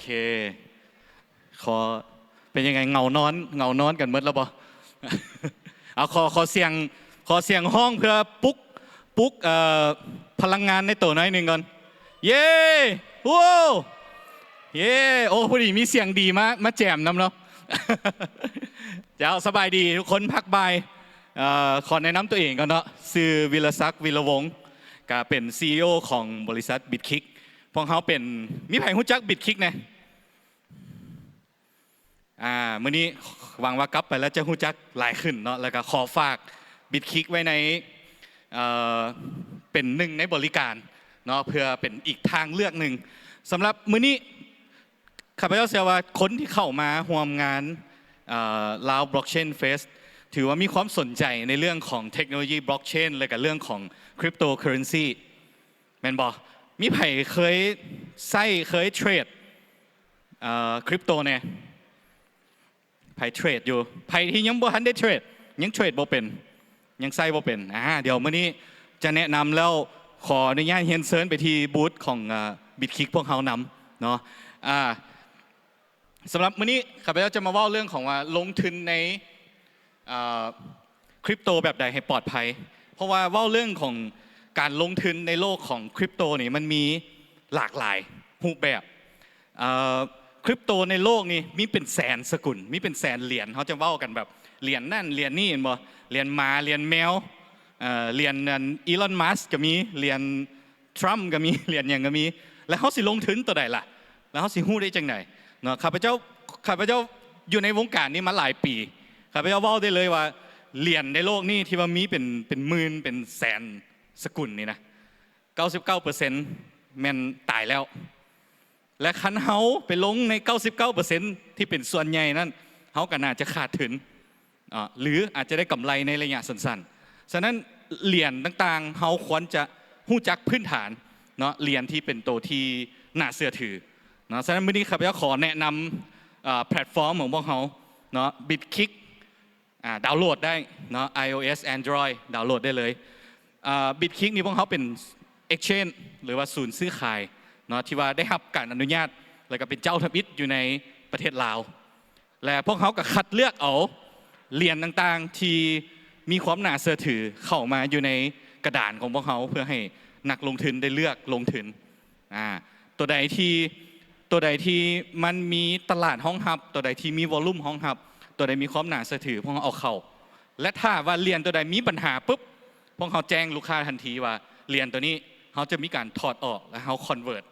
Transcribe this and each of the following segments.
ເຄ ຂໍ ເປັນຍັງໄງ ເຫງົານອນ ເຫງົານອນກັນໝົດແລ້ວບໍ່? ເອົາ ຂໍ ຂໍສຽງ ຂໍສຽງຮ້ອງເພື່ອປຸກ ປຸກ ເອີ ພະລັງງານໃນໂຕໜ້ອຍໜຶ່ງກ່ອນ. ເຢ້ ໂອ້ ເຢ້ ໂອ້ ພໍດີມີສຽງດີມາ ມາແຈມນຳເນາະ. ເຈົ້າ ສະບາຍດີທຸກຄົນ ພາກບ່າຍ. ເອີ ຂໍແນະນຳຕົວເອງກ່ອນເນາະ ຊື່ ວິລະສັກ ວິລະວົງ ກະເປັນ ຊີອີໂອ ຂອງບໍລິສັດ ບິດຄິກ. ພວກເຮົາເປັນ ມີໃຜຮູ້ຈັກ ບິດຄິກແດ່? ອ່າ ມື້ນີ້ຫວັງວ່າກັບໄປແລ້ວຈະຮູ້ຈັກຫຼາຍຂຶ້ນເນາະ ແລ້ວກໍຂໍຝາກ ບິດຄິກ ໄວ້ໃນ ເອີ ເປັນໜຶ່ງໃນບໍລິການເນາະ ເພື່ອເປັນອີກທາງເລືອກໜຶ່ງ. ສຳລັບມື້ນີ້ ຂ້າພະເຈົ້າເຊື່ອວ່າຄົນທີ່ເຂົ້າມາຮ່ວມງານ ເອີ Lao Blockchain Fest ຖືວ່າມີຄວາມສົນໃຈໃນເລື່ອງຂອງເທັກໂນໂລຢີບລັອກເຊນ ແລະກະເລື່ອງຂອງ cryptocurrency ແມ່ນບໍ່? ມີໃຜເຄີຍໃຊ້ ເຄີຍເທຣດ ເອີ crypto ແດ່? ໃຜເທຣດຢູ່? ໃຜທີ່ຍັງບໍ່ທັນໄດ້ເທຣດ ຍັງເທຣດບໍ່ເປັນ ຍັງໃຊ້ບໍ່ເປັນ ອ່າ ດຽວມື້ນີ້ຈະແນະນຳ ແລ້ວຂໍອະນຸຍາດຮຽນເຊີນໄປທີ່ບູດຂອງ ເອີ ບິດຄິກພວກເຮົານຳເນາະ. ອ່າ ສຳລັບມື້ນີ້ ຂ້າພະເຈົ້າຈະມາເວົ້າເລື່ອງຂອງວ່າລົງທຶນໃນ ເອີ crypto ແບບໃດໃຫ້ປອດໄພ ເພາະວ່າເວົ້າເລື່ອງຂອງການລົງທຶນໃນໂລກຂອງ crypto ນີ້ ມັນມີຫຼາກຫຼາຍຮູບແບບ. ເອີ crypto ໃນໂລກນີ້ມີເປັນແສນສະກຸນ ມີເປັນແສນຫຼຽນ ເຮົາຈະເວົ້າກັນແບບຫຼຽນນັ້ນຫຼຽນນີ້ ແມ່ນບໍ່? ຫຼຽນໝາ ຫຼຽນແມວ ເອີ ຫຼຽນອັນ ອີລອນ ມັສ ກໍມີ ຫຼຽນ ທຣຳກໍມີ ຫຼຽນຫຍັງກໍມີ ແລ້ວເຮົາຊິລົງທຶນໂຕໃດລະ? ແລ້ວເຮົາຊິຮູ້ໄດ້ຈັ່ງໃດເນາະ? ຂ້າພະເຈົ້າ ຂ້າພະເຈົ້າຢູ່ໃນວົງການນີ້ມາຫຼາຍປີ ຂ້າພະເຈົ້າເວົ້າໄດ້ເລີຍວ່າ ຫຼຽນໃນໂລກນີ້ທີ່ວ່າມີເປັນ ເປັນໝື່ນເປັນແສນສະກຸນນີ້ນະ ເກົ້າສິບເກົ້າເປີເຊັນ ແມ່ນຕາຍແລ້ວ ແລະ ຄັນເຮົາໄປລົງໃນເກົ້າສິບເກົ້າເປີເຊັນທີ່ເປັນສ່ວນໃຫຍ່ນັ້ນ ເຮົາກໍໜ້າຈະຂາດທຶນ ອາ ຫຼືອາດຈະໄດ້ກຳໄລໃນໄລຍະສັ້ນໆ. ສະນັ້ນ ຫຼຽນຕ່າງໆ ເຮົາຄວນຈະຮູ້ຈັກພື້ນຖານເນາະ ຫຼຽນທີ່ເປັນໂຕທີ່ໜ້າເຊື່ອຖືເນາະ. ສະນັ້ນ ມື້ນີ້ຂ້າພະເຈົ້າຂໍແນະນຳ ເອີ ແພລດຟອມຂອງພວກເຮົາເນາະ ບິດຄິກ ອາ ດາວໂຫຼດໄດ້ເນາະ ໄອໂອເອສ ແອນດຣອຍ ດາວໂຫຼດໄດ້ເລີຍ. ເອີ ບິດຄິກນີ້ພວກເຮົາເປັນ exchange ຫຼືວ່າສູນຊື້ຂາຍເນາະ ທີ່ວ່າໄດ້ຮັບການອະນຸຍາດ ແລ້ວກໍເປັນເຈົ້າທຳອິດຢູ່ໃນປະເທດລາວ ແລະ ພວກເຮົາກໍຄັດເລືອກເອົາຫຼຽນຕ່າງໆທີ່ມີຄວາມໜ້າເຊື່ອຖືເຂົ້າມາຢູ່ໃນກະດານຂອງພວກເຮົາ ເພື່ອໃຫ້ນັກລົງທຶນໄດ້ເລືອກລົງທຶນ. ອາ ຕົວໃດທີ່ ຕົວໃດທີ່ມັນມີຕະຫຼາດຮອງຮັບ ຕົວໃດທີ່ມີວໍລຸ່ມຮອງຮັບ ຕົວໃດມີຄວາມໜ້າເຊື່ອຖື ພວກເຮົາເອົາເຂົ້າ ແລະ ຖ້າວ່າຫຼຽນຕົວໃດມີບັນຫາປຶບ ພວກເຮົາແຈ້ງລູກຄ້າທັນທີວ່າ ຫຼຽນຕົວນີ້ເຮົາຈະມີການຖອດອອກ ແລະ ເຮົາ convert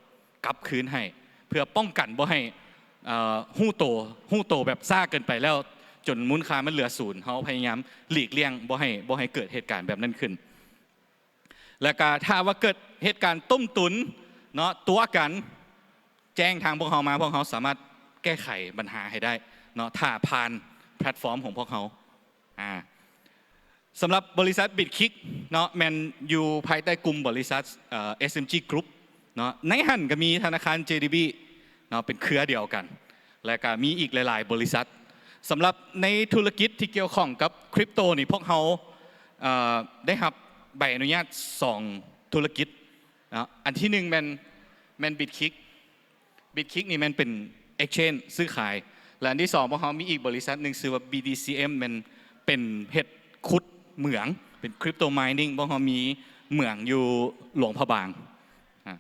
ກັບຄືນໃຫ້ ເພື່ອປ້ອງກັນບໍ່ໃຫ້ ເອີ ຮູ້ໂຕ ຮູ້ໂຕແບບຊ້າເກີນໄປແລ້ວ ຈົນມູນຄ່າມັນເຫຼືອສູນ ເຮົາພະຍາຍາມຫຼີກລ່ຽງບໍ່ໃຫ້ ບໍ່ໃຫ້ເກີດເຫດການແບບນັ້ນຂຶ້ນ. ແລ້ວກະຖ້າວ່າເກີດເຫດການຕົ້ມຕຸນເນາະ ຕົວະກັນ ແຈ້ງທາງພວກເຮົາມາ ພວກເຮົາສາມາດແກ້ໄຂບັນຫາໃຫ້ໄດ້ເນາະ ຖ້າຜ່ານແພລດຟອມຂອງພວກເຮົາ. ອາ ສຳລັບບໍລິສັດ ບິດຄິກ ເນາະ ແມ່ນຢູ່ພາຍໃຕ້ກຸ່ມບໍລິສັດ ເອີ ເອສເອັມຈີ Group ເນາະ ໃນຫັ້ນກໍມີທະນາຄານ ເຈດີບີ ເນາະ ເປັນເຄືອດຽວກັນ ແລະ ກໍມີອີກຫຼາຍໆບໍລິສັດ. ສຳລັບໃນທຸລະກິດທີ່ກ່ຽວຂ້ອງກັບ crypto ນີ້ ພວກເຮົາ ເອີ ໄດ້ຮັບໃບອະນຸຍາດສອງທຸລະກິດເນາະ ອັນທີໜຶ່ງແມ່ນ ແມ່ນ ບິດຄິກ ບິດຄິກນີ້ແມ່ນເປັນ exchange ຊື້ຂາຍ ແລະ ອັນທີສອງ ພວກເຮົາມີອີກບໍລິສັດໜຶ່ງຊື່ວ່າ ບີດີຊີເອັມ ແມ່ນເປັນເຮັດຂຸດເໝືອງ ເປັນ crypto mining ພວກເຮົາມີເໝືອງຢູ່ຫຼວງພະບາງ. ອາ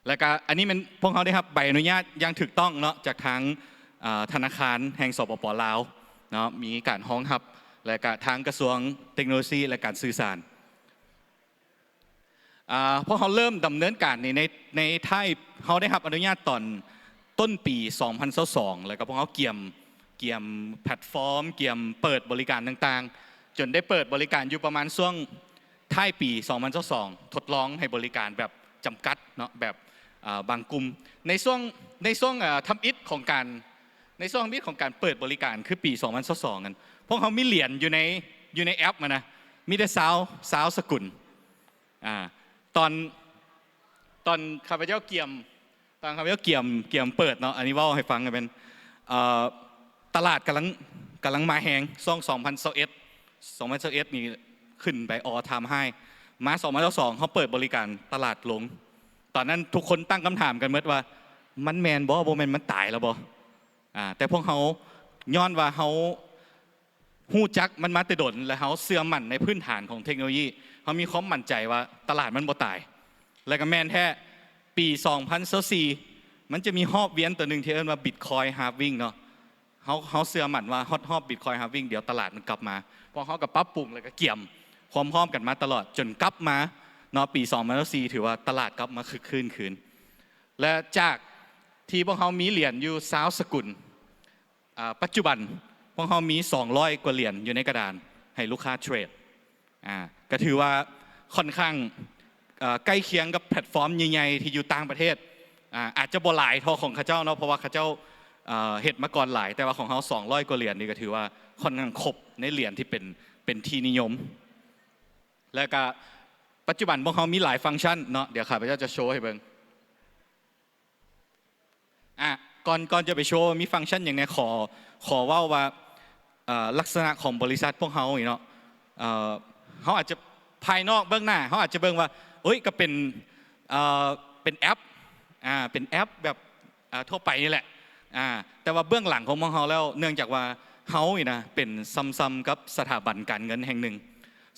ແລ້ວກະອັນນີ້ແມ່ນພວກເຮົາໄດ້ຮັບໃບອະນຸຍາດຢ່າງຖືກຕ້ອງເນາະ ຈາກທາງ ເອີ ທະນາຄານແຫ່ງ ສປປ ລາວ ເນາະ ມີການຮອງຮັບ ແລະກະທາງກະຊວງເຕັກໂນໂລຊີ ແລະ ການສື່ສານ. ອາ ພວກເຮົາເລີ່ມດຳເນີນການໃນ ໃນ ໃນທ້າຍ ເຮົາໄດ້ຮັບອະນຸຍາດຕອນຕົ້ນປີສອງພັນຊາວສອງ ແລ້ວກໍພວກເຮົາກຽມ ກຽມແພລດຟອມ ກຽມເປີດບໍລິການຕ່າງໆ ຈົນໄດ້ເປີດບໍລິການຢູ່ປະມານຊ່ວງທ້າຍປີສອງພັນຊາວສອງ ທົດລອງໃຫ້ບໍລິການແບບຈຳກັດເນາະ ແບບ ອາ ບາງກຸ່ມ. ໃນຊ່ວງ ໃນຊ່ວງ ອາ ທຳອິດຂອງການ ໃນຊ່ວງທຳອິດຂອງການເປີດບໍລິການ ຄືປີສອງພັນຊາວສອງນັ້ນ ພວກເຮົາມີຫຼຽນຢູ່ໃນ ຢູ່ໃນແອັບຫັ້ນນະ ມີແຕ່ຊາວ ຊາວສະກຸນ. ອາ ຕອນ ຕອນຂ້າພະເຈົ້າກຽມ ຕອນຂ້າພະເຈົ້າກຽມ ກຽມເປີດເນາະ ອັນນີ້ເວົ້າໃຫ້ຟັງກໍແມ່ນ ເອີ ຕະຫຼາດກຳລັງ ກຳລັງມາແຮງ ຊ່ວງສອງພັນຊາວເອັດ ສອງພັນຊາວເອັດນີ້ຂຶ້ນໄປ all time high ມາສອງພັນຊາວສອງ ເຮົາເປີດບໍລິການຕະຫຼາດລົງ. ຕ ຕອນນັ້ນທຸກຄົນຕັ້ງຄຳຖາມກັນໝົດວ່າ ມັນແມ່ນບໍ່? ບໍ່ແມ່ນມັນຕາຍແລ້ວບໍ່? ອາ ແຕ່ພວກເຮົາ ຍ້ອນວ່າເຮົາຮູ້ຈັກມັນມາແຕ່ດົນ ແລະ ເຮົາເຊື່ອໝັ້ນໃນພື້ນຖານຂອງເທັກໂນໂລຢີ, ເຮົາມີຄວາມໝັ້ນໃຈວ່າຕະຫຼາດມັນບໍ່ຕາຍ. ແລະ ກໍແມ່ນແທ້, ປີສອງພັນຊາວສີ່ ມັນຈະມີຮອບວຽນຕົວໜຶ່ງທີ່ເອີ້ນວ່າ Bitcoin Halving ເນາະ. ເຮົາ ເຮົາເຊື່ອໝັ້ນວ່າຮອດຮອບ Bitcoin Halving ດຽວຕະຫຼາດມັນກັບມາ. ພວກເຮົາກໍປັບປຸງ ແລ້ວກໍກຽມຄວາມພ້ອມກັນມາຕະຫຼອດ ຈົນກັບມາເນາະ ປີສອງພັນຊາວສີ່ ຖືວ່າຕະຫຼາດກັບມາຄຶກຄື້ນຄືນ. ແລະ ຈາກທີ່ພວກເຮົາມີຫຼຽນຢູ່ຊາວສະກຸນ, ອາ, ປັດຈຸບັນພວກເຮົາມີສອງຮ້ອຍກວ່າຫຼຽນຢູ່ໃນກະດານໃຫ້ລູກຄ້າເທຣດ. ອາ ກໍຖືວ່າຂ້ອນຂ້າງ, ເອີ, ໃກ້ຄຽງກັບແພລດຟອມໃຫຍ່ໆທີ່ຢູ່ຕ່າງປະເທດ. ອາ ອາດຈະບໍ່ຫຼາຍເທົ່າຂອງເຂົາເຈົ້າເນາະ, ເພາະວ່າເຂົາເຈົ້າ, ເອີ, ເຮັດມາກ່ອນຫຼາຍ, ແຕ່ວ່າຂອງເຮົາສອງຮ້ອຍກວ່າຫຼຽນນີ້ ກໍຖືວ່າຂ້ອນຂ້າງຄົບໃນຫຼຽນທີ່ເປັນ, ເປັນທີ່ນິຍົມ. ແລ້ວກໍປັດຈຸບັນພວກເຮົາມີຫຼາຍຟັງຊັນເນາະ, ດຽວຂ້າພະເຈົ້າຈະໂຊໃຫ້ເບິ່ງ. ອາ ກ່ອນ, ກ່ອນຈະໄປໂຊວ່າມີຟັງຊັນຫຍັງແດ່, ຂໍ, ຂໍເວົ້າວ່າ, ເອີ, ລັກສະນະຂອງບໍລິສັດພວກເຮົານີ້ເນາະ, ເອີ, ເຮົາອາດຈະ, ພາຍນອກເບື້ອງໜ້າ ເຮົາອາດຈະເບິ່ງວ່າ, ໂອ້ຍ, ກໍເປັນ, ເອີ, ເປັນແອັບ, ອາ, ເປັນແອັບແບບ, ອາ, ທົ່ວໄປນີ້ແຫຼະ, ອາ, ແຕ່ວ່າເບື້ອງຫຼັງຂອງພວກເຮົາແລ້ວ, ເນື່ອງຈາກວ່າເຮົານີ້ນະ ເປັນສ່ຳໆກັບສະຖາບັນການເງິນແຫ່ງໜຶ່ງ,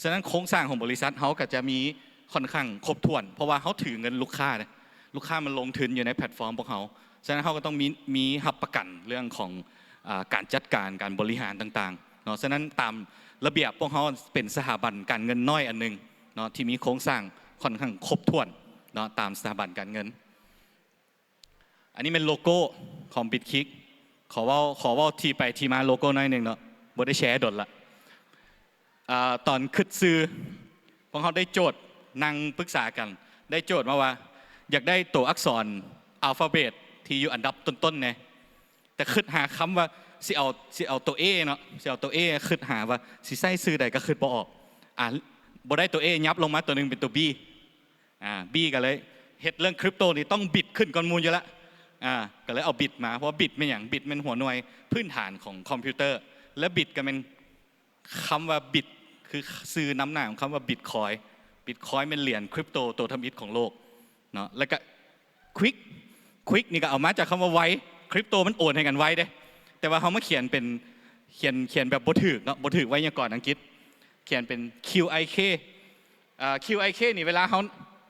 ສະນັ້ນໂຄງສ້າງຂອງບໍລິສັດເຮົາກໍຈະມີຂ້ອນຂ້າງຄົບຖ້ວນ, ເພາະວ່າເຮົາຖືເງິນລູກຄ້າເດ້, ລູກຄ້າມາລົງທຶນຢູ່ໃນແພລດຟອມພວກເຮົາ, ສະນັ້ນເຮົາກໍຕ້ອງມີ, ມີຮັບປະກັນເລື່ອງຂອງ, ອາ, ການຈັດການ, ການບໍລິຫານຕ່າງໆເນາະ. ສະນັ້ນຕາມລະບຽບພວກເຮົາເປັນສະຖາບັນການເງິນນ້ອຍອັນໜຶ່ງເນາະ ທີ່ມີໂຄງສ້າງຂ້ອນຂ້າງຄົບຖ້ວນເນາະ ຕາມສະຖາບັນການເງິນ. ອັນນີ້ແມ່ນໂລໂກ້ຂອງ Bitkick. ຂໍເວົ້າ, ຂໍເວົ້າທີ່ໄປທີ່ມາໂລໂກ້ໜ້ອຍໜຶ່ງເນາະ, ບໍ່ໄດ້ແຊດົນລະ. ອາ, ຕອນຄິດຊື່ ພວກເຮົາໄດ້ໂຈດ, ນັ່ງປຶກສາກັນ, ໄດ້ໂຈດມາວ່າ ຢາກໄດ້ໂຕອັກສອນອາລຟາເບັດທີ່ຢູ່ອັນດັບຕົ້ນໆແດ່, ແຕ່ຄິດຫາຄຳວ່າ ຊິເອົາ, ຊິເອົາໂຕ A ເນາະ, ຊິເອົາໂຕ A, ຄິດຫາວ່າຊິໃສ່ຊື່ໃດກໍຄິດບໍ່ອອກ. ອາ, ບໍ່ໄດ້ໂຕ A, ຫຍັບລົງມາໂຕໜຶ່ງເປັນໂຕ B. ອາ, B ກໍເລີຍເຮັດເລື່ອງຄຣິບໂຕນີ້ຕ້ອງບິດຂຶ້ນກ່ອນໝູ່ຢູ່ລະ. ອາ, ກໍເລີຍເອົາບິດມາ, ເພາະວ່າບິດແມ່ນຫຍັງ? ບິດແມ່ນຫົວໜ່ວຍພື້ນຖານຂອງຄອມພິວເຕີ ແລະ ບິດກໍແມ່ນຄຳວ່າບິດ ຄືຊື່ນຳໜ້າຂອງຄຳວ່າບິດຄອຍ. ບິດຄອຍແມ່ນຫຼຽນຄຣິບໂຕໂຕທຳອິດຂອງໂລກເນາະ. ແລ້ວກໍຄວິກ, ຄວິກນີ້ກໍເອົາມາຈາກຄຳວ່າໄວ, ຄຣິບໂຕມັນໂອນໃຫ້ກັນໄວເດ້, ແຕ່ວ່າເຮົາມາຂຽນເປັນ, ຂຽນ, ຂຽນແບບບໍ່ຖືກເນາະ, ບໍ່ຖືກໄວຍາກອນອັງກິດ, ຂຽນເປັນ Q I K. ເອີ, Q I K ນີ້ເວລາເຮົາ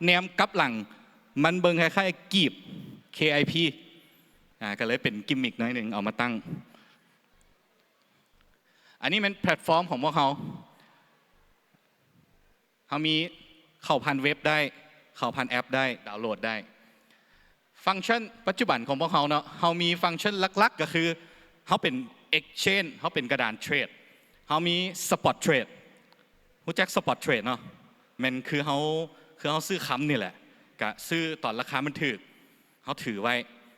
ແນມກັບຫຼັງ ມັນເບິ່ງຄ້າຍໆກີບ K I P. ອາ, ກໍເລີຍເປັນກິມມິກໜ້ອຍໜຶ່ງເອົາມາຕັ້ງ. ອັນນີ້ແມ່ນແພລດຟອມຂອງພວກເຮົາ. ເຮົາມີເຂົ້າຜ່ານເວັບໄດ້, ເຂົ້າຜ່ານແອັບໄດ້, ດາວໂຫຼດໄດ້. ຟັງຊັນປັດຈຸບັນຂອງພວກເຮົາເນາະ, ເຮົາມີຟັງຊັນຫຼັກໆກໍຄື ເຮົາເປັນ exchange, ເຮົາເປັນກະດານເທຣດ, ເຮົາມີ spot trade. ຮູ້ຈັກ spot trade ເນາະ? ແມ່ນຄືເຮົາ, ຄືເຮົາຊື້ຄຳນີ້ແຫຼະ, ກະຊື້ຕອນລາຄາມັນຖືກ, ເຮົາຖືໄວ້.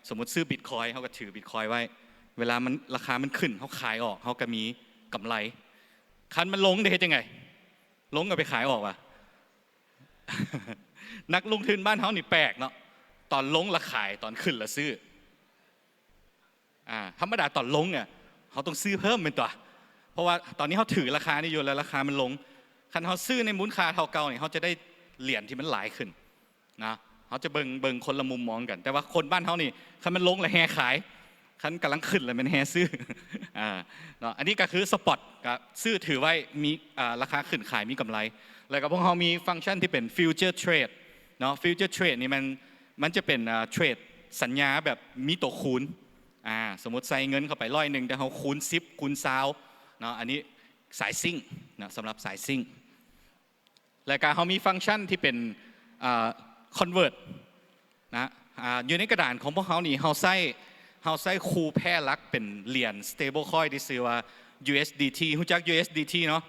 ສົມມຸດຊື້ Bitcoin, ເຮົາກໍຖື Bitcoin ໄວ້. ເວລາມັນ, ລາຄາມັນຂຶ້ນ, ເຮົາຂາຍອອກ, ເຮົາກໍມີກຳໄລ. ຄັນມັນລົງເດ ເຮັດຈັ່ງໃດ? ລົງກໍໄປຂາຍອອກວ່າ. ນັກລົງທຶນບ້ານເຮົານີ້ແປກເນາະ, ຕອນລົງລະຂາຍ, ຕອນຂຶ້ນລະຊື້. ອາ, ທຳມະດາຕອນລົງອະ ເຮົາຕ້ອງຊື້ເພີ່ມແມ່ນຕົວະ, ເພາະວ່າຕອນນີ້ເຮົາຖືລາຄານີ້ຢູ່ ແລ້ວລາຄາມັນລົງ. ຄັນເຮົາຊື້ໃນມູນຄ່າເທົ່າເກົ່ານີ້ ເຮົາຈະໄດ້ຫຼຽນທີ່ມັນຫຼາຍຂຶ້ນນະ. ເຮົາຈະເບິ່ງ, ເບິ່ງຄົນລະມຸມມອງກັນ. ແຕ່ວ່າຄົນບ້ານເຮົານີ້ ຄັນມັນລົງແລ້ວແຫ່ຂາຍ, ຄັນກຳລັງຂຶ້ນແລ້ວແມ່ນແຫ່ຊື້. ອາ, ເນາະ, ອັນນີ້ກໍຄື spot, ກໍຊື້ຖືໄວ້, ມີ, ອາ, ລາຄາຂຶ້ນຂາຍມີກຳໄລ. ແລ້ວກໍພວກເຮົາມີຟັງຊັນທີ່ເປັນ future trade ເນາະ, future trade ນີ້ມັນ, ມັນຈະເປັນ, ອາ, ເທຣດສັນຍາແບບມີຕົວຄູນ. ອາ, ສົມມຸດໃສ່ເງິນເຂົ້າໄປຮ້ອຍໜຶ່ງ ແຕ່ເຮົາຄູນສິບ ຄູນຊາວເນາະ, ອັນນີ້ສາຍຊິງເນາະ, ສຳລັບສາຍຊິງ. ແລ້ວກໍເຮົາມີຟັງຊັນທີ່ເປັນ, ອາ, convert ນະ, ອາ, ຢູ່ໃນກະດານຂອງພວກເຮົານີ້ ເຮົາໃຊ້, ເຮົາໃຊ້ຄູ່ແພຫຼັກເປັນຫຼຽນ stablecoin ທີ່ຊື່ວ່າ USDT. ຮູ້ຈັກ USDT ເນາະ?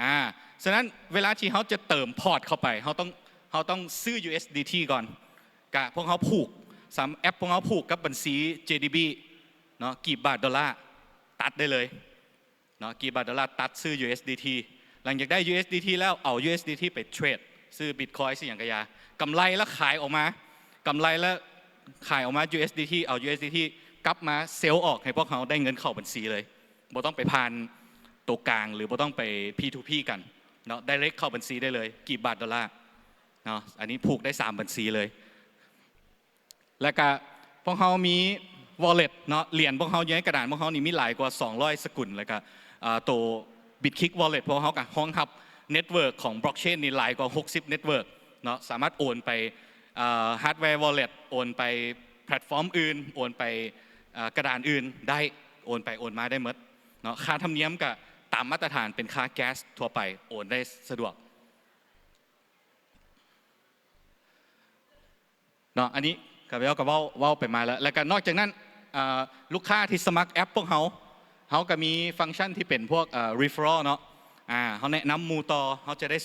ອາ, ສະນັ້ນເວລາທີ່ເຮົາຈະເຕີມພອດເຂົ້າໄປ ເຮົາຕ້ອງ, ເຮົາຕ້ອງຊື້ USDT ກ່ອນ. ກະພວກເຮົາຜູກ, ສາມ, ແອັບພວກເຮົາຜູກກັບບັນຊີ JDB ເນາະ, ກີບ ບາດ ໂດລາ, ຕັດໄດ້ເລີຍເນາະ, ກີບ ບາດ ໂດລາ, ຕັດຊື້ USDT. ຫຼັງຈາກໄດ້ USDT ແລ້ວ ເອົາ USDT ໄປເທຣດ, ຊື້ Bitcoin ຊື້ຫຍັງກະຢ່າ, ກຳໄລແລ້ວຂາຍອອກມາ, ກຳໄລແລ້ວຂາຍອອກມາ USDT, ເອົາ USDT ກັບມາເຊລອອກໃຫ້ພວກເຮົາໄດ້ເງິນເຂົ້າບັນຊີເລີຍ. ບໍ່ຕ້ອງໄປຜ່ານໂຕກາງ ຫຼື ບໍ່ຕ້ອງໄປ P to P ກັນເນາະ, direct ເຂົ້າບັນຊີໄດ້ເລີຍ, ກີບ ບາດ ໂດລາເນາະ. ອັນນີ້ຜູກໄດ້ສາມບັນຊີເລີຍ. ແລ້ວກະພວກເຮົາມີ wallet ເນາະ, ຫຼຽນພວກເຮົາຢູ່ໃນກະດານພວກເຮົານີ້ມີຫຼາຍກວ່າສອງຮ້ອຍສະກຸນ, ແລ້ວກະ ເອີ ໂຕ Bitkick Wallet ພວກເຮົາກະຮອງຮັບ network ຂອງ blockchain ນີ້ຫຼາຍກວ່າຫົກສິບ network ເນາະ, ສາມາດໂອນໄປ ເອີ hardware wallet ໂອນໄປແພລດຟອມອື່ນ, ໂອນໄປ ເອີ ກະດານອື່ນໄດ້, ໂອນໄປໂອນມາໄດ້ໝົດເນາະ. ຄ່າທຳນຽມກະຕາມມາດຕະຖານເປັນຄ່າ gas ທົ່ວໄປ, ໂອນໄດ້ສະດວກ ເນາະ. ອັນນີ້ຂ້າພະເຈົ້າກໍເວົ້າ ເວົ້າໄປມາແລ້ວ. ແລ້ວກໍນອກຈາກນັ້ນ ເອີ ລູກຄ້າທີ່ສະໝັກແອັບພວກເຮົາ, ເຮົາກໍມີຟັງຊັນທີ່ເປັນພວກ ເອີ referral ເນາະ. ອາ ເຮົາແນະນຳໝູ່ຕໍ່, ເຮົາຈະໄດ້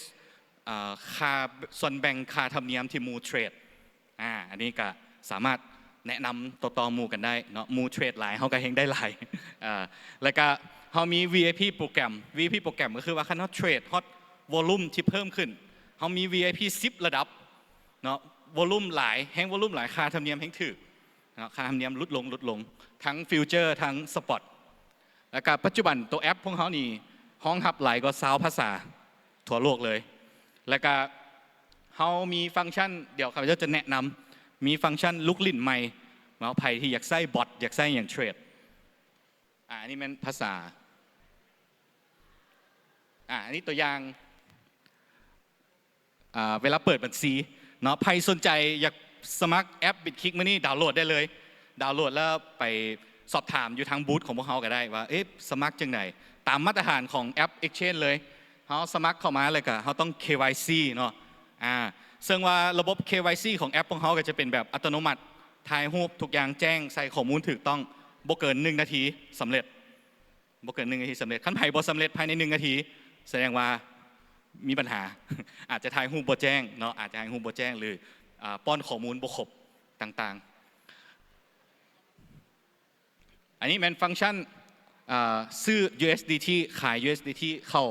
ເອີ ຄ່າສ່ວນແບ່ງຄ່າທຳນຽມທີ່ໝູ່ເທຣດ. ອາ ອັນນີ້ກໍສາມາດແນະນຳຕໍ່ໆໝູ່ກັນໄດ້ເນາະ, ໝູ່ເທຣດຫຼາຍ ເຮົາກໍເຮັງໄດ້ຫຼາຍ. ອາ ແລ້ວກໍເຮົາມີ VIP ໂປຣແກຣມ, VIP ໂປຣແກຣມກໍຄືວ່າຄັນເຮົາເທຣດຮອດ volume ທີ່ເພີ່ມຂຶ້ນ, ເຮົາມີ VIP ສິບລະດັບ ເນາະ, ວໍລຸ່ມຫຼາຍ ແຮງວໍລຸ່ມຫຼາຍ ຄ່າທຳນຽມແຮງຖືກເນາະ, ຄ່າທຳນຽມຫຼຸດລົງ ຫຼຸດລົງ ທັງຟິວເຈີ ທັງສະປອດ. ແລ້ວກະປັດຈຸບັນໂຕແອັບພວກເຮົານີ້ຮອງຮັບຫຼາຍກວ່າຊາວພາສາທົ່ວໂລກເລີຍ. ແລ້ວກະເຮົາມີຟັງຊັນ ດຽວຂ້າພະເຈົ້າຈະແນະນຳ, ມີຟັງຊັນລູກຫຼິ້ນໃໝ່ເນາະ, ໃຜທີ່ຢາກໃຊ້ບອດ ຢາກໃຊ້ຫຍັງເທຣດ. ອາ ອັນນີ້ແມ່ນພາສາ ອາ ອັນນີ້ຕົວຢ່າງ ອາ ເວລາເປີດບັນຊີເນາະ, ໃຜສົນໃຈຢາກສະໝັກແອັບ Bitkick ມື້ນີ້ ດາວໂຫຼດໄດ້ເລີຍ. ດາວໂຫຼດແລ້ວໄປສອບຖາມຢູ່ທາງບູດຂອງພວກເຮົາກໍໄດ້ວ່າ ເອະ ສະໝັກຈັ່ງໃດ? ຕາມມາດຕະຖານຂອງແອັບ Exchange ເລີຍ. ເຮົາສະໝັກເຂົ້າມາແລ້ວກໍເຮົາຕ້ອງ KYC ເນາະ. ອາ ເຊິ່ງວ່າລະບົບ KYC ຂອງແອັບຂອງເຮົາກໍຈະເປັນແບບອັດຕະໂນມັດ, ຖ່າຍຮູບ ທຸກຢ່າງແຈ້ງ, ໃສ່ຂໍ້ມູນຖືກຕ້ອງ, ບໍ່ເກີນໜຶ່ງນາທີສຳເລັດ. ບໍ່ເກີນໜຶ່ງນາທີສຳເລັດ. ຄັນໃຜບໍ່ສຳເລັດພາຍໃນໜຶ່ງນາທີ ສະແດງວ່າມີບັນຫາ, ອາດຈະຖ່າຍຮູບບໍ່ແຈ້ງເນາະ, ອາດຈະຖ່າຍຮູບບໍ່ແຈ້ງ ຫຼື ອາ ປ້ອນຂໍ້ມູນບໍ່ຄົບຕ່າງໆ. ອັນນີ້ແມ່ນຟັງຊັນ ອາ ຊື້ USDT ຂາຍ USDT ເຂົ້າ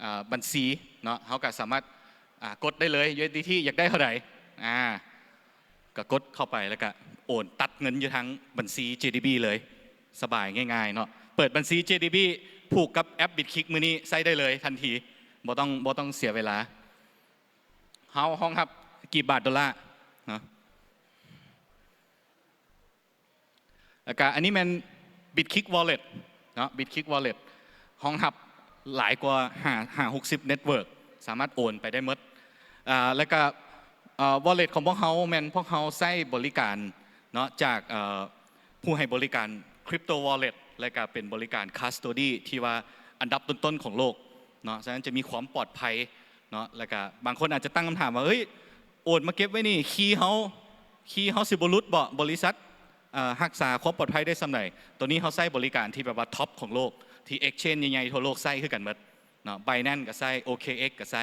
ອາ ບັນຊີເນາະ, ເຮົາກໍສາມາດ ອາ ກົດໄດ້ເລີຍ USDT ຢາກໄດ້ເທົ່າໃດ ອາ ກໍກົດເຂົ້າໄປ ແລ້ວກໍໂອນຕັດເງິນຢູ່ທາງບັນຊີ JDB ເລີຍ. ສະບາຍ ງ່າຍໆເນາະ. ເປີດບັນຊີ JDB ຜູກກັບແອັບ Bitkick ມື້ນີ້ໃຊ້ໄດ້ເລີຍທັນທີ, ບໍ່ຕ້ອງ ບໍ່ຕ້ອງເສຍເວລາ. ເຮົາຮອງຮັບກີບ ບາດ ໂດລາເນາະ. ແລ້ວກະອັນນີ້ແມ່ນ Bitkick Wallet ເນາະ, Bitkick Wallet ຮອງຮັບຫຼາຍກວ່າຫ້າ ຫ້າຫົກສິບ network ສາມາດໂອນໄປໄດ້ໝົດ. ອາ ແລ້ວກະ ເອີ wallet ຂອງພວກເຮົາແມ່ນພວກເຮົາໃຊ້ບໍລິການເນາະ ຈາກ ເອີ ຜູ້ໃຫ້ບໍລິການ crypto wallet ແລະກະເປັນບໍລິການ custody ທີ່ວ່າອັນດັບຕົ້ນໆຂອງໂລກເນາະ, ສະນັ້ນຈະມີຄວາມປອດໄພເນາະ. ແລ້ວກະບາງຄົນອາດຈະຕັ້ງຄຳຖາມວ່າ ເອີຍ ໂອນມາເກັບໄວ້ນີ້ ຄີເຮົາ ຄີເຮົາຊິບໍ່ຫຼຸດບໍ? ບໍລິສັດ ເອີ ຮັກສາຄວາມປອດໄພໄດ້ສ່ຳໃດ? ໂຕນີ້ເຮົາໃຊ້ບໍລິການທີ່ແບບວ່າ top ຂອງໂລກ ທີ່ exchange ໃຫຍ່ໆທົ່ວໂລກໃຊ້ຄືກັນໝົດເນາະ, Binance ກໍໃຊ້ OKX ກໍໃຊ້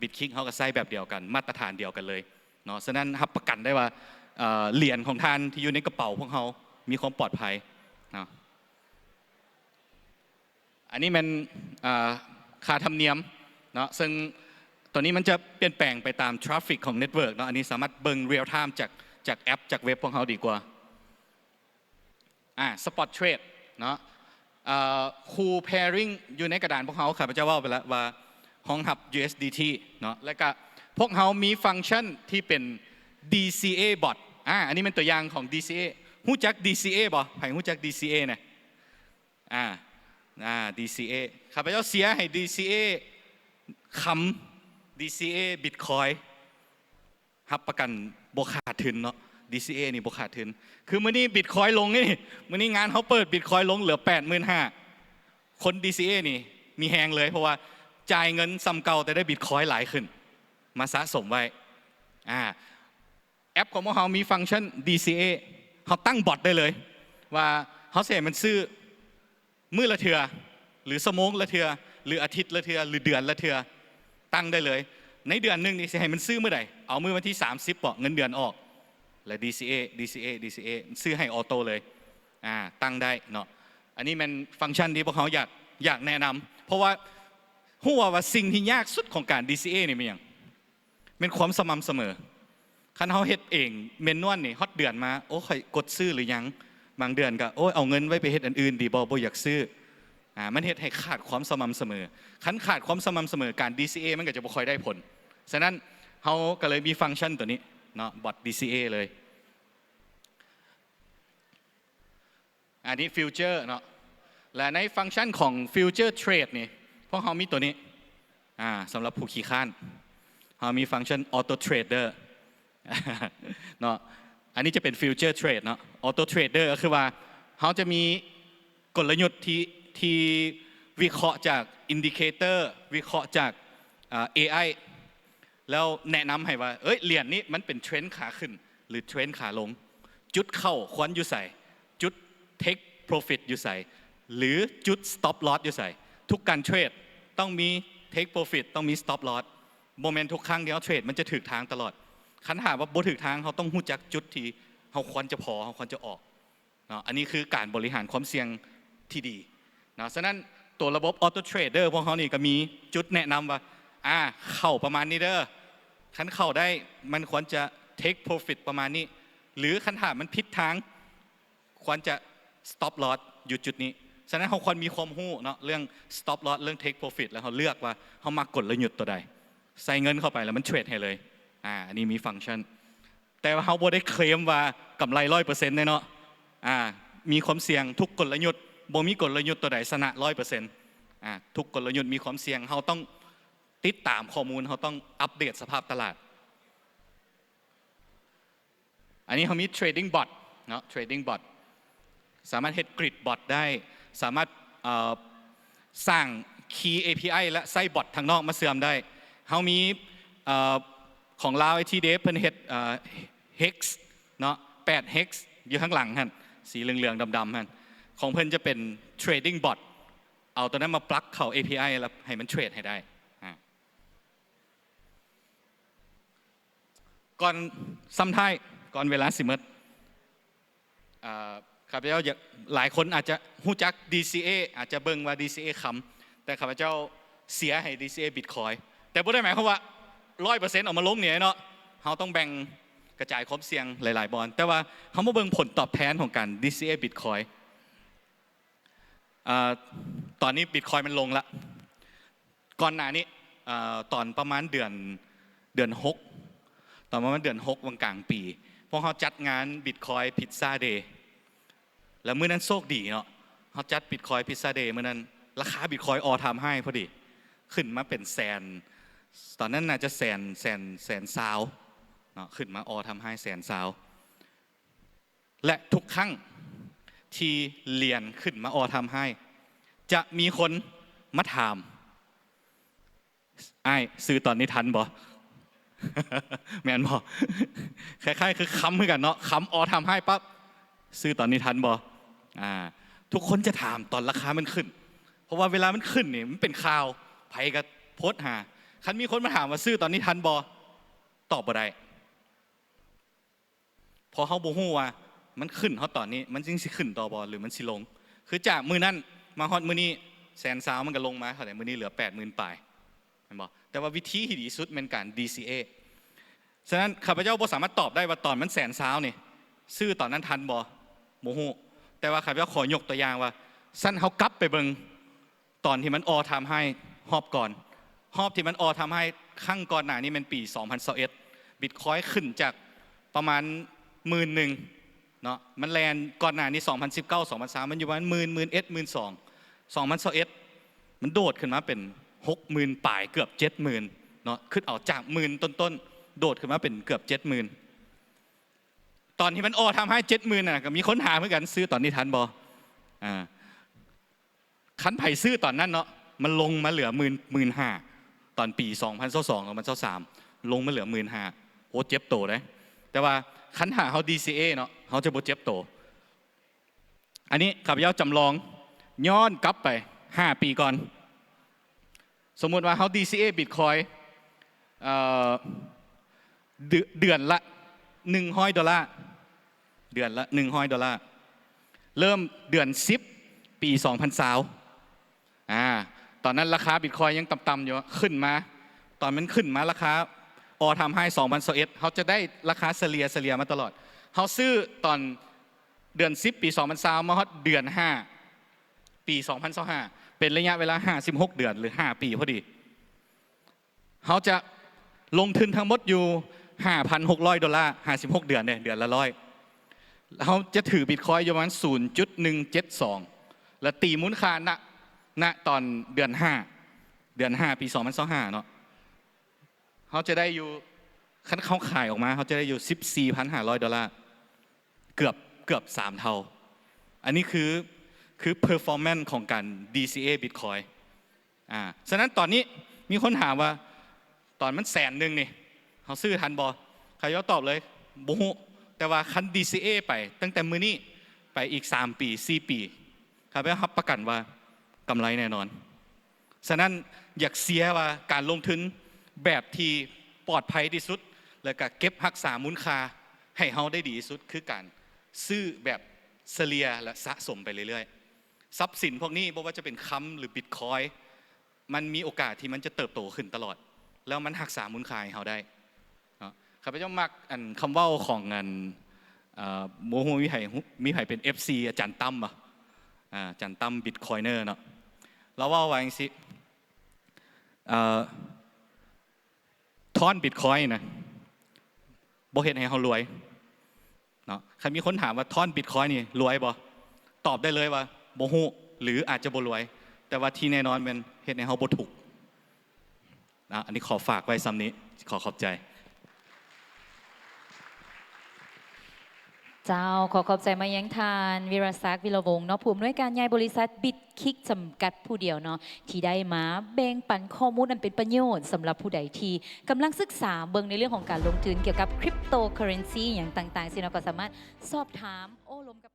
Bitkick ເຮົາກໍໃຊ້ແບບດຽວກັນ ມາດຕະຖານດຽວກັນເລີຍເນາະ. ສະນັ້ນຮັບປະກັນໄດ້ວ່າ ເອີ ຫຼຽນຂອງທ່ານທີ່ຢູ່ໃນກະເປົາພວກເຮົາມີຄວາມປອດໄພເນາະ. ອັນນີ້ແມ່ນ ເອີ ຄ່າທຳນຽມເນາະ, ເຊິ່ງໂຕນີ້ມັນຈະປ່ຽນແປງໄປຕາມ traffic ຂອງ network ເນາະ. ອັນນີ້ສາມາດເບິ່ງ real time ຈາກ ຈາກແອັບ ຈາກເວັບຂອງເຮົາດີກວ່າ. ອາ spot trade ເນາະ, ເອີ ຄູ່ pairing ຢູ່ໃນກະດານພວກເຮົາ ຂ້າພະເຈົ້າເວົ້າໄປແລ້ວວ່າຮອງຮັບ USDT ເນາະ, ແລ້ວກະພວກເຮົາມີຟັງຊັນທີ່ເປັນ DCA bot. ອາ ອັນນີ້ແມ່ນຕົວຢ່າງຂອງ DCA. ຮູ້ຈັກ DCA ບໍ່? ໃຜຮູ້ຈັກ DCA ແດ່? ອາ ອາ DCA ຂ້າພະເຈົ້າເຊຍໃຫ້ DCA ຄຳ DCA Bitcoin ຮັບປະກັນບໍ່ຂາດທຶນເນາະ, DCA ນີ້ບໍ່ຂາດທຶນ. ຄືມື້ນີ້ Bitcoin ລົງນີ້, ມື້ນີ້ງານເຮົາເປີດ Bitcoin ລົງເຫຼືອແປດໝື່ນຫ້າ, ຄົນ DCA ນີ້ມີແຮງເລີຍ ເພາະວ່າຈ່າຍເງິນສ່ຳເກົ່າແຕ່ໄດ້ Bitcoin ຫຼາຍຂຶ້ນ ມາສະສົມໄວ້. ອາ ແອັບຂອງພວກເຮົາມີຟັງຊັນ DCA, ເຮົາຕັ້ງບອດໄດ້ເລີຍວ່າເຮົາຊິໃຫ້ມັນຊື້ມື້ລະເທື່ອ ຫຼື ຊົ່ວໂມງລະເທື່ອ ຫຼື ອາທິດລະເທື່ອ ຫຼື ເດືອນລະເທື່ອ, ຕັ້ງໄດ້ເລີຍ. ໃນເດືອນໜຶ່ງນີ້ຊິໃຫ້ມັນຊື້ມື້ໃດ? ເອົາມື້ວັນທີສາມສິບເບາະ ເງິນເດືອນອອກ ແລະ DCA DCA DCA ຊື້ໃຫ້ອອໂຕ້ເລີຍ. ອາ ຕັ້ງໄດ້ເນາະ. ອັນນີ້ແມ່ນຟັງຊັນທີ່ພວກເຮົາຢາກ ຢາກແນະນຳ ເພາະວ່າຮູ້ວ່າ ວ່າສິ່ງທີ່ຍາກສຸດຂອງການ DCA ນີ້ແມ່ນຫຍັງ? ແມ່ນຄວາມສະໝ່ຳສະເໝີ. ຄັນເຮົາເຮັດເອງ manual ນີ້ ຮອດເດືອນມາ ໂອ້ ຂ້ອຍກົດຊື້ຫຼືຍັງ? ບາງເດືອນກໍ ໂອ້ຍ ເອົາເງິນໄວ້ໄປເຮັດອັນອື່ນດີບໍ່? ບໍ່ຢາກຊື້. ອາ ມັນເຮັດໃຫ້ຂາດຄວາມສະໝ່ຳສະເໝີ. ຄັນຂາດຄວາມສະໝ່ຳສະເໝີ ການ DCA ມັນກໍຈະບໍ່ຄ່ອຍໄດ້ຜົນ. ສະນັ້ນ ເຮົາກໍເລີຍມີຟັງຊັນໂຕນີ້ເນາະ, ບອດ DCA ເລີຍ. ອັນນີ້ future ເນາະ ແລະ ໃນຟັງຊັນຂອງ future trade ນີ້ ພວກເຮົາມີຕົວນີ້ ອາ ສຳລັບຜູ້ຂີ້ຄ້ານ ເຮົາມີຟັງຊັນ auto trader ເນາະ. ອັນນີ້ຈະເປັນ future trade ເນາະ. auto trader ກໍຄືວ່າເຮົາຈະມີ ກົນລະຍຸດທີ່ ທີ່ວິເຄາະຈາກ indicator ວິເຄາະຈາກ ອາ ເອໄອ ແລ້ວແນະນຳໃຫ້ວ່າ ເອີຍ ຫຼຽນນີ້ມັນເປັນເທຣນຂາຂຶ້ນ ຫຼື ເທຣນຂາລົງ, ຈຸດເຂົ້າຄວນຢູ່ໃສ, ຈຸດ take profit ຢູ່ໃສ ຫຼື ຈຸດ stop loss ຢູ່ໃສ. ທຸກການເທຣດຕ້ອງມີ take profit ຕ້ອງມີ stop loss. ບໍ່ແມ່ນທຸກຄັ້ງທີ່ເຮົາເທຣດມັນຈະຖືກທາງຕະຫຼອດ. ຄັນຫາກວ່າບໍ່ຖືກທາງ ເຮົາຕ້ອງຮູ້ຈັກຈຸດທີ່ເຮົາຄວນຈະພໍ ເຮົາຄວນຈະອອກ. ເນາະ ອັນນີ້ຄືການບໍລິຫານຄວາມສ່ຽງທີ່ດີເນາະ. ສະນັ້ນ ຕົວລະບົບ Auto Trader ພວກເຮົານີ້ກໍມີຈຸດແນະນຳວ່າ ອາ ເຂົ້າປະມານນີ້ເດີ, ຄັນເຂົ້າໄດ້ມັນຄວນຈະ take profit ປະມານນີ້ ຫຼື ຄັນຖ້າມັນຜິດທາງ ຄວນຈະ stop loss ຢູ່ຈຸດນີ້. ສະນັ້ນ ເຮົາຄວນມີຄວາມຮູ້ເນາະ ເລື່ອງ stop loss ເລື່ອງ take profit ແລ້ວເຮົາເລືອກວ່າເຮົາມັກກົນລະຍຸດຕົວໃດ ໃສ່ເງິນເຂົ້າໄປແລ້ວມັນເທຣດໃຫ້ເລີຍ. ອາ ອັນນີ້ມີຟັງຊັນ ແຕ່ວ່າເຮົາບໍ່ໄດ້ເຄລມວ່າກຳໄລຮ້ອຍເປີເຊັນເດ້ເນາະ. ອາ ມີຄວາມສ່ຽງທຸກກົນລະຍຸດ, ບໍ່ມີກົນລະຍຸດຕົວໃດຊະນະຮ້ອຍເປີເຊັນ. ອາ ທຸກກົນລະຍຸດມີຄວາມສ່ຽງ, ເຮົາຕ້ອງຕິດຕາມຂໍ້ມູນ, ເຮົາຕ້ອງອັບເດດສະພາບຕະຫຼາດ. ອັນນີ້ເຮົາມີ trading bot ເນາະ, trading bot ສາມາດເຮັດ grid bot ໄດ້, ສາມາດ ເອີ ສ້າງ key ເອ ພີ ໄອ ແລະ ໃຊ້ bot ທາງນອກມາເຊື່ອມໄດ້. ເຮົາມີ ເອີ ຂອງລາວ ໄອ ທີ ເດບ ເພິ່ນເຮັດ ເອີ ເຮັກ ເນາະ ແປດ ເຮັກ ຢູ່ທາງຫຼັງຫັ້ນ ສີເຫຼືອງໆ ດຳໆ ຫັ້ນ ຂອງເພິ່ນຈະເປັນ trading bot ເອົາຕົວນັ້ນມາປລັກເຂົ້າ ເອ ພີ ໄອ ແລ້ວໃຫ້ມັນເທຣດໃຫ້ໄດ້. ອາ ກ່ອນສ່ຳທ້າຍ ກ່ອນເວລາຊິໝົດ ເອີ ຂ້າພະເຈົ້າຢາກ ຫຼາຍຄົນອາດຈະຮູ້ຈັກ ດີ ຊີ ເອ ອາດຈະເບິ່ງວ່າ ດີ ຊີ ເອ ຄຳ ແຕ່ຂ້າພະເຈົ້າເຊຍໃຫ້ ດີ ຊີ ເອ ບິດຄອຍ ແຕ່ບໍ່ໄດ້ໝາຍຄວາມວ່າຮ້ອຍເປີເຊັນເອົາມາລົງນີ້ເນາະ. ເຮົາຕ້ອງແບ່ງກະຈາຍຄວາມສ່ຽງຫຼາຍໆບ່ອນ ແຕ່ວ່າເຮົາມາເບິ່ງຜົນຕອບແທນຂອງການ ດີ ຊີ ເອ ບິດຄອຍ. ເອີ ຕອນນີ້ບິດຄອຍມັນລົງລະ. ກ່ອນໜ້ານີ້ ເອີ ຕອນປະມານເດືອນ ເດືອນຫົກ ຕອນປະມານເດືອນຫົກ ຫວ່າງກາງປີ ພວກເຮົາຈັດງານ Bitcoin Pizza Day ແລ້ວມື້ນັ້ນໂຊກດີເນາະ ເຮົາຈັດ Bitcoin Pizza Day ມື້ນັ້ນ ລາຄາ Bitcoin all time high ພໍດີ ຂຶ້ນມາເປັນແສນ ຕອນນັ້ນໜ້າຈະແສນ ແສນ ແສນຊາວເນາະ ຂຶ້ນມາ all time high ແສນຊາວ. ແລະ ທຸກຄັ້ງທີ່ຫຼຽນຂຶ້ນມາ all time high ຈະມີຄົນມາຖາມ ອ້າຍ ຊື້ຕອນນີ້ທັນບໍ່? ແມ່ນບໍ່? ຄ້າຍໆຄືຄຳຄືກັນເນາະ ຄຳ all time high ປັບ ຊື້ຕອນນີ້ທັນບໍ່? ອາ ທຸກຄົນຈະຖາມຕອນລາຄາມັນຂຶ້ນ ເພາະວ່າເວລາມັນຂຶ້ນນີ້ມັນເປັນຂ່າວ ໃຜກໍໂພສຫາ. ຄັນມີຄົນມາຖາມວ່າຊື້ຕອນນີ້ທັນບໍ່? ຕອບບໍ່ໄດ້. ເພາະເຮົາບໍ່ຮູ້ວ່າມັນຂຶ້ນຮອດຕອນນີ້ ມັນຍັງຊິຂຶ້ນຕໍ່ບໍ່ ຫຼື ມັນຊິລົງ. ຄືຈາກມື້ນັ້ນມາຮອດມື້ນີ້ ແສນຊາວ ມັນກໍລົງມາເທົ່າໃດ? ມື້ນີ້ເຫຼືອແປດໝື່ນປາຍ ແມ່ນບໍ່? ແຕ່ວ່າວິທີທີ່ດີທີ່ສຸດແມ່ນການ ດີ ຊີ ເອ. ສະນັ້ນ ຂ້າພະເຈົ້າບໍ່ສາມາດຕອບໄດ້ວ່າຕອນມັນແສນຊາວນີ້ ຊື້ຕອນນັ້ນທັນບໍ່? ບໍ່ຮູ້. ແຕ່ວ່າຂ້າພະເຈົ້າຂໍຍົກຕົວຢ່າງວ່າ ຊັ້ນເຮົາກັບໄປເບິ່ງ ຕອນທີ່ມັນ all time high ຮອບກ່ອນ ຮອບທີ່ມັນ all time high ຄັ້ງກ່ອນໜ້ານີ້ແມ່ນປີສອງພັນຊາວເອັດ Bitcoin ຂຶ້ນຈາກປະມານໝື່ນໜຶ່ງເນາະ ມັນແລ່ນ ກ່ອນໜ້ານີ້ສອງພັນສິບເກົ້າ ສອງພັນຊາວ ມັນຢູ່ປະມານໝື່ນ ໝື່ນເອັດ ໝື່ນສອງ ສອງພັນຊາວເອັດ ມັນໂດດຂຶ້ນມາເປັນຫົກໝື່ນປາຍ ເກືອບເຈັດໝື່ນເນາະ ຂຶ້ນເອົາຈາກໝື່ນຕົ້ນໆ ໂດດຂຶ້ນມາເປັນເກືອບເຈັດໝື່ນ. ຕອນທີ່ມັນ all time high ເຈັດໝື່ນນະ ກໍມີຄົນຖາມຄືກັນ ຊື້ຕອນນີ້ທັນບໍ່? ອາ ຄັນໃຜຊື້ຕອນນັ້ນເນາະ ມັນລົງມາເຫຼືອໝື່ນ ໝື່ນຫ້າ ຕອນປີສອງພັນຊາວສອງ ສອງພັນຊາວສາມ ລົງມາເຫຼືອໝື່ນຫ້າ ໂອ້ ເຈັບໂຕເດ້. ແຕ່ວ່າຄັນຖ້າເຮົາ ດີ ຊີ ເອ ເນາະ ເຮົາຈະບໍ່ເຈັບໂຕ. ອັນນີ້ຂ້າພະເຈົ້າຈຳລອງຍ້ອນກັບໄປຫ້າປີກ່ອນ. ສົມມຸດວ່າເຮົາ ດີ ຊີ ເອ ບິດຄອຍ ເອີ ເດືອນລະໜຶ່ງຮ້ອຍໂດລາ ເດືອນລະໜຶ່ງຮ້ອຍໂດລາ ເລີ່ມເດືອນສິບ ປີສອງພັນຊາວ ອາ ຕອນນັ້ນລາຄາບິດຄອຍຍັງຕ່ຳໆຢູ່ ຂຶ້ນມາ ຕອນມັນຂຶ້ນມາລາຄາ all time high ສອງພັນຊາວເອັດ ເຮົາຈະໄດ້ລາຄາສະເລ່ຍ ສະເລ່ຍມາຕະຫຼອດ ເຮົາຊື້ຕອນເດືອນສິບ ປີສອງພັນຊາວ ມາຮອດເດືອນຫ້າ ປີສອງພັນຊາວຫ້າ ເປັນໄລຍະເວລາຫ້າສິບຫົກເດືອນ ຫຼື ຫ້າປີພໍດີ. ເຮົາຈະລົງທຶນທັງໝົດຢູ່ຫ້າພັນຫົກຮ້ອຍໂດລາ ຫ້າສິບຫົກເດືອນເດ້ ເດືອນລະຮ້ອຍ ເຮົາຈະຖືບິດຄອຍຢູ່ປະມານສູນຈຸດໜຶ່ງເຈັດສອງ ແລະ ຕີມູນຄ່າ ນະ ນະຕອນເດືອນຫ້າ ເດືອນຫ້າ ປີສອງພັນຊາວຫ້າເນາະ ເຮົາຈະໄດ້ຢູ່ ຄັນເຮົາຂາຍອອກມາ ເຮົາຈະໄດ້ຢູ່ສິບສີ່ພັນຫ້າຮ້ອຍໂດລາ ເກືອບ ເກືອບສາມເທົ່າ. ອັນນີ້ຄື ຄື performance ຂອງການ DCA Bitcoin. ອາ ສະນັ້ນຕອນນີ້ມີຄົນຖາມວ່າ ຕອນມັນແສນໜຶ່ງນີ້ ເຮົາຊື້ທັນບໍ່? ຂ້າພະເຈົ້າຕອບເລີຍ ບໍ່ຮູ້. ແຕ່ວ່າຄັນ DCA ໄປຕັ້ງແຕ່ມື້ນີ້ໄປອີກສາມປີ ສີ່ປີ ຂ້າພະເຈົ້າຮັບປະກັນວ່າກຳໄລແນ່ນອນ. ສະນັ້ນ ຢາກເຊຍວ່າການລົງທຶນແບບທີ່ປອດໄພທີ່ສຸດ ແລະ ກະເກັບຮັກສາມູນຄ່າໃຫ້ເຮົາໄດ້ດີທີ່ສຸດ ຄືການຊື້ແບບສະເລ່ຍ ແລະ ສະສົມໄປເລື້ອຍໆ. ຊັບສິນພວກນີ້ ບໍ່ວ່າຈະເປັນຄຳ ຫຼື Bitcoin ມັນມີໂອກາດທີ່ມັນຈະເຕີບໂຕຂຶ້ນຕະຫຼອດ ແລ້ວມັນຮັກສາມູນຄ່າໃຫ້ເຮົາໄດ້ເນາະ. ຂ້າພະເຈົ້າມັກອັນຄຳເວົ້າຂອງອັນ ເອີ ບໍ່ຮູ້ມີໃຜ ມີໃຜເປັນ FC ອາຈານຕັ້ມບໍ່? ອາ ອາຈານຕັ້ມ Bitcoiner ເນາະ ລາວເວົ້າວ່າຈັ່ງຊີ້ ເອີ ທ້ອນ Bitcoin ນະ ບໍ່ເຮັດໃຫ້ເຮົາລວຍເນາະ. ຄັນມີຄົນຖາມວ່າ ທ້ອນ Bitcoin ນີ້ລວຍບໍ່? ຕອບໄດ້ເລີຍວ່າບໍ່ຮູ້ ຫຼື ອາດຈະບໍ່ລວຍ ແຕ່ວ່າທີ່ແນ່ນອນແມ່ນເຮັດໃຫ້ເຮົາບໍ່ທຸກນະ. ອັນນີ້ຂໍຝາກໄວ້ສ່ຳນີ້ ຂໍຂອບໃຈ. ເຈົ້າ ຂໍຂອບໃຈມາຍັງທ່ານ ວິລະສັກ ວິລະວົງ ເນາະ ຜູ້ອຳນວຍການໃຫຍ່ບໍລິສັດ Bitkick ຈຳກັດຜູ້ດຽວເນາະ ທີ່ໄດ້ມາແບ່ງປັນຂໍ້ມູນອັນເປັນປະໂຫຍດ ສຳລັບຜູ້ໃດທີ່ກຳລັງສຶກສາເບິ່ງໃນເລື່ອງຂອງການລົງທຶນກ່ຽວກັບ Cryptocurrency ຫຍັງຕ່າງໆ ຊີ້ເນາະ ກໍສາມາດສອບຖາມໂອ້ລົມກັບ